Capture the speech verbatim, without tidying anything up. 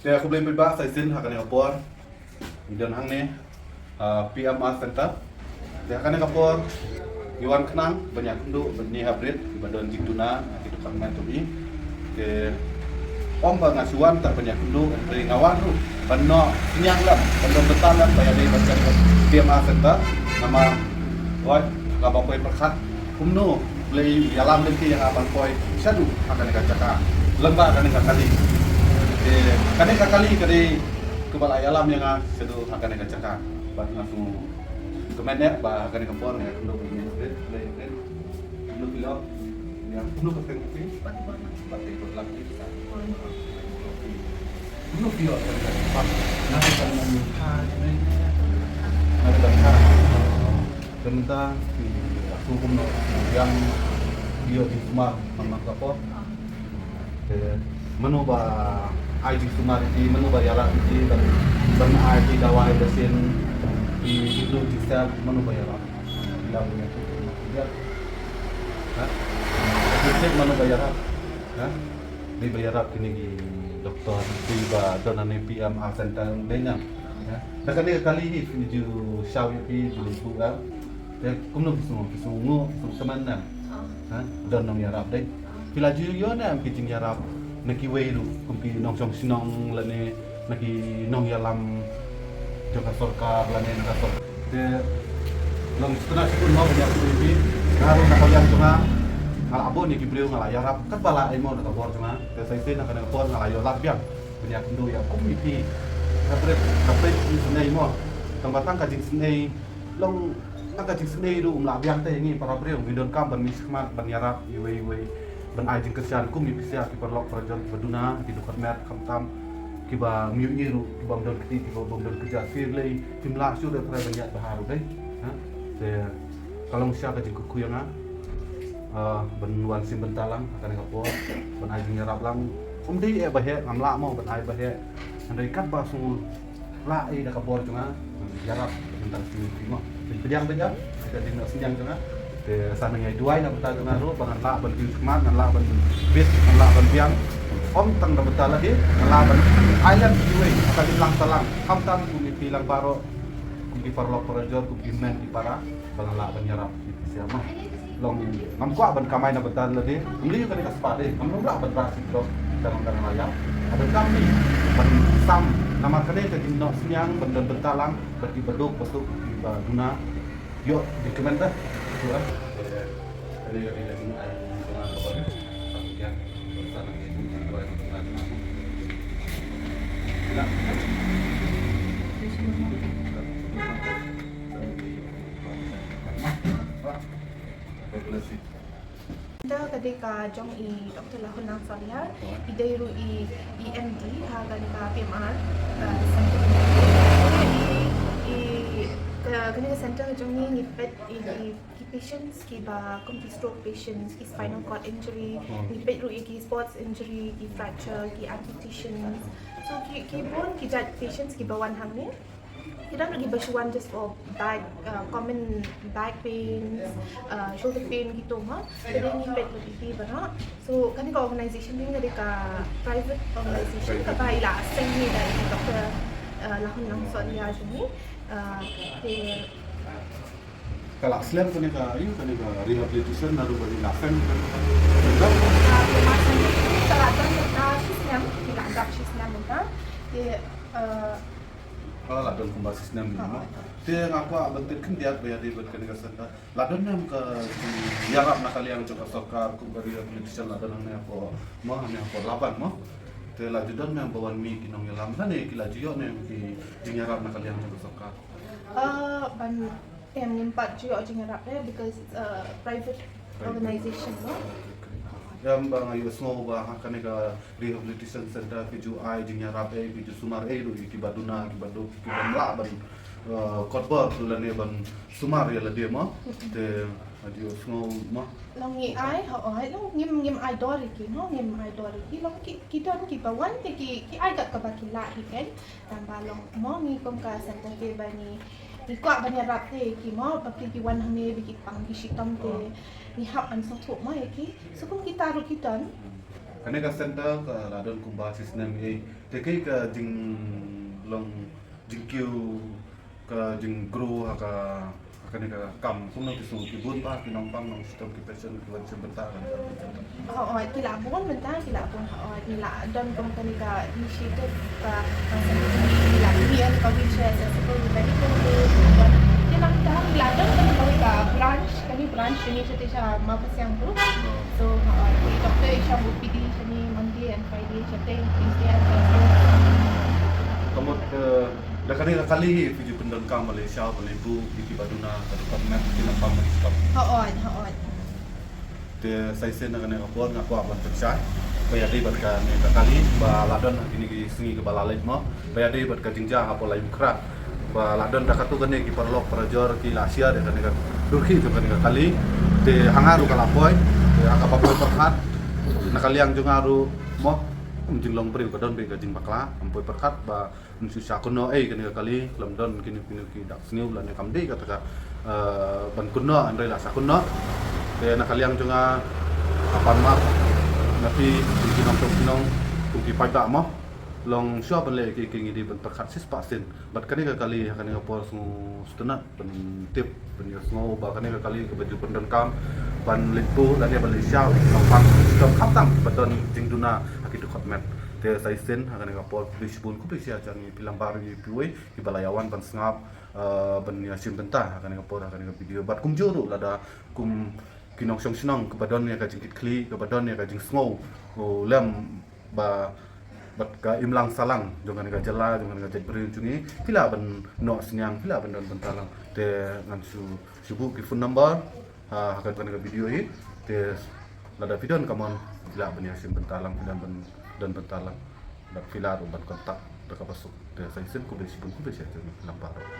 Te khublei paidbah, sa shisien ha kane ka por ngi don hangne, ah, P M R Center. Te ha kane ka por ngi wan khnang ban ïakynduh bad ine i hapdeng kiba don jingduna ha ki department jong ngi. Te ym ba nga shu wan tang ban ïakynduh, hynrei nga wan ruh ban noh synñiang lem, ban don bynta lem ba ïadei bad kane ka P M R Center. Namar, oi, kaba poi pyrkhat kumno, Blei ïalam lynti ïa nga ban poi shaduh ha kane ka jaka, lem bad kane ka kali. Te kane ka kali ka dei kaba la ïalam ïa nga shaduh ha kane ka jaka. Bad nga sngewkmen eh ba ha kane ka por nga ïakynduh bad ine i hapdeng, Blei hapdeng. Kumno phi long? Ïa, kumno ka seng phi? Bad ïa, bad ïa, bad ïa, kumno phi ïoh ïa ka, bad nga ïoh ïa ka, nga ïoh ïa ka. Te mynta phi, ïa, kumno, ïa, ïa, jingsumar man la ka por. Te mano ba ai jingsumar ïa ki, mano ba ïarap ïa ki, ban, ban ai ki dawai, ba sien ki, ki jingsep, mano ba ïarap? Ïa, ba ïarap. Ha? Ki sien mano ba ïarap? Ha? Dei ba ïarap kine ki doktor, dei ba don hangne P M R Center, dei ne em? Ha? Da kane ka kali hi, phi ju shaw ïa phi, ju lynti ïa. Te kumno phi sngew, phi sngew nguh, phi sngew tymmen ne em? Ha? Don nongïarap dei. Phi la ju ïoh ne em ki jingïarap na kiwei ruh, kum ki nongshong shnong lane na ki nongïalam jong ka sorkar lane na ka sorkar. Te long sngewtynnat shibun mo ban ïakynduh ïa phi. Nga ruh na ka liang jong nga, nga la bun ïa ki briew, nga la ïarap katba lah ei mo na ka bor jong nga. Te sa shisien na kane ka por nga la ïoh lad biang ban ïakynduh ïa kum ïa phi. Ka bret, ka bret jingsnei mo. Tang ba tang ka jingsnei long, tang ka jingsnei ruh ym lah biang te ïa ngi para briew, ngi donkam ban mih shakhmat ban ïarap iwei iwei, ban ai jingkyrshan kum ïa phi sha ki paralok parajor kiba duna, ki dukhat met, khamtam kiba ym ïohi ruh, kiba ym don kti, kiba ym don kjat, phi lei phim lah shuh de trai ban ïaid bha ruh dei. Ha? Te ka long shisha ka jingkyrkhu ïa nga, ah, ban wan shim bynta lang ha kane ka por, ban ai jingïarap lang. Ym dei eh ba heh, ngam lah mo ban ai ba heh. Hynrei katba sngew lah ei da ka bor jong nga, ïarap, mynta shu ïa phi mo. Phin pdiang beit ïa ka jingnoh synñiang jong nga. Te sa nang ïa duwai na bynta jong nga ruh ba ngan lah ban kiew shakhmat, ngan lah ban bit, ngan lah ban biang. Ym tang na bynta lade, ngan lah ban ai lem kiwei ha ka imlang sahlang. Khamtam kum ïa phi lang baroh, kum ki paralok parajor, kum ki hynmen ki para, ba ngan lah ban ïarap ïa phi sha mo. Long ngam kwah ban kamai na bynta lade, ngam lei kane ka spah de, ngam lah ban rah shi dok, dang dang la ïap. Ka donkam hi ban sam, namar kane ka jingnoh synñiang ban don bynta lang bad kiba duk, bad kiba duna. Ïoh, di kmen dah. Tu ah. Kane ka dei ka jingaiei jong nga kaba dei. Sa pdiang, sa nang ïa jingduwai na bynta jong nga. Ila. God bless you. Ynda ka dei ka jong i Doctor Lahunlang Sohliar, i dei ruh i, i M D ha kane ka P M R, uh, center. I, i, ka, kane ka center ka jong ngi ngi peit i ki, ki patients kiba kum ki stroke patients, ki spinal cord injury, ngi peit ruh i ki sports injury, ki fracture, ki amputations. So ki, ki bun ki jait patients kiba wan hangne. Ki don ruh kiba shu wan just for back, uh, common back pains, uh, shoulder pain kito mo. Te dei ngi peit bad iti baroh. So kane ka organization dei ka private organization kaba i la seng hi da i Doctor, uh, Lahunlang Sohliar jong ngi. Uh, te ka la slem kane ka, ïa kane ka rehabilitation naduh ba i la seng kane ka. Ka, ka la dap shi snem, ki la dap shi snem mynta. Te, uh, Ah, la don kumba shi snem mo. Te nga kwah ban tip khyndiat ba ïadei bad kane ka center. La don ne em ka jingïarap na ka liang jong ka sorkar kum ka rehabilitation, la don hangne hapoh mo, hangne hapoh Laban mo. Te la ju don ne em ba wan mih ki nongïalam, lane ki la ju ïoh ne em ki jingïarap na ka liang jong ka sorkar? Ah, ban Em, ngim pat ju ïoh jingïarap eh, because it's a private organization, no? Em, ba nga ïohsngew ba ha kane ka rehabilitation center ki ju ai jingïarap eh, ki ju sumar eh ruh ïa kiba duna, kiba duk, kiba ym lah ban, eh, kot bor lane ban sumar ïa lade mo. Te nga ju ïohsngew mo. Long ngi ai, hooid, long ngim, ngim ai dor ïa ki, no, ngim ai dor ïa ki, long ki, ki don kiba wan te ki, ki ai kat kaba ki lah hi kein. Tang ba long mo ngi kum ka center te ba ngi, ngi kwah ban ïarap te ki mo, ba phi ki wan hangne ba ki pang ki shitom te ngi hap ban sngewthuh mo ïa ki. So kum kita ruh ki don, Kane ka center ka la don kumba shisnem ei. Te kaei ka jinglong jingkiew ka jinggrow ha ka, ha kane ka kam kumno ki sngew ki bun ba ki nongpang nongshitom ki patient ki wan shim bynta kane ka center. Hooid, ki la bun bynta, ki la bun hooid. Ngi la don kum kane ka initiative ka, ka ngi la ngi ka wheelchair accessible medical room. Ki nang ta ngi la don kane ka branch, kane branch ini sha Mawkasiang tu. So, hooid, ki doctor i shong O P D shane Monday and Friday, shate Tuesday and Thursday. Ka mut, eh, da kane ka kali hi phi ju pyndonkam Malaysia, Malaybu, ki kiba duna ka dkhot met ki nongpang nongshitom. Hooid, hooid. Te sa shisien na kane ka por nga kwah ban pynshai ba ïadei bad kane ka kali ba la don ha kine ki sngi kiba la leit mo, ba ïadei bad ka jingjia hapoh Laitumkhrah. Ba la don da katto katne ki paralok parajor ki la share ïa kane ka durkhih jong kane ka kali. Te ha nga ruh ka la poi, te ha kaba poi pyrkhat na ka liang jong nga ruh mo, kum jinglong briew ka don beit ka jingbakla, kam poi pyrkhat ba ym shu shah kynnoh ei kane ka kali, khlem don kine kine ki dak sniew lane kam dei kata ka, eh, ban kynnoh, hynrei la shah kynnoh. Te na ka liang jong nga, nga pan map na phi, kum ki nongshong shnong, kum ki paidbah mo. Long shuwa ban leh ïa ki, ki ngi dei ban pyrkhat shispah sien. Bad kane ka kali ha kane ka por sngewtynnat ban tip, ban ïohsngew ba kane ka kali kaba ju pyndonkam ban leit buh lane ban leit shaw ïa ki nongpang nongshitom, khamtam kiba don jingduna ha ki dkhot met. Te sa shisien ha kane ka por khublei shibun, khublei shihajar ngi phi lambar ïa phi wei kiba la ïa wan ban sngap, eh, ban ïa shim bynta ha kane ka por ha kane ka video. Bad kumjuh ruh lada kum ki nongshong shnong kiba don ïa ka jingkitkhlieh, kiba don ïa ka jingsngew, oh, lem ba bad ka imlang sahlang jong kane ka jylla, jong kane ka jaitbynriew jong ngi, phi lah ban noh synñiang, phi lah ban don bynta lang. Te ngan shu, shu buh ki phone number ha, ha kane ka video hi. Te lada phi don ka mon, phi lah ban ïa shim bynta lang, phi lah ban don bynta lang. Bad phi lah ruh ban contact da kaba suk. Te sa shisien khublei shibun, khublei shihajar ngi phi lambar ruh.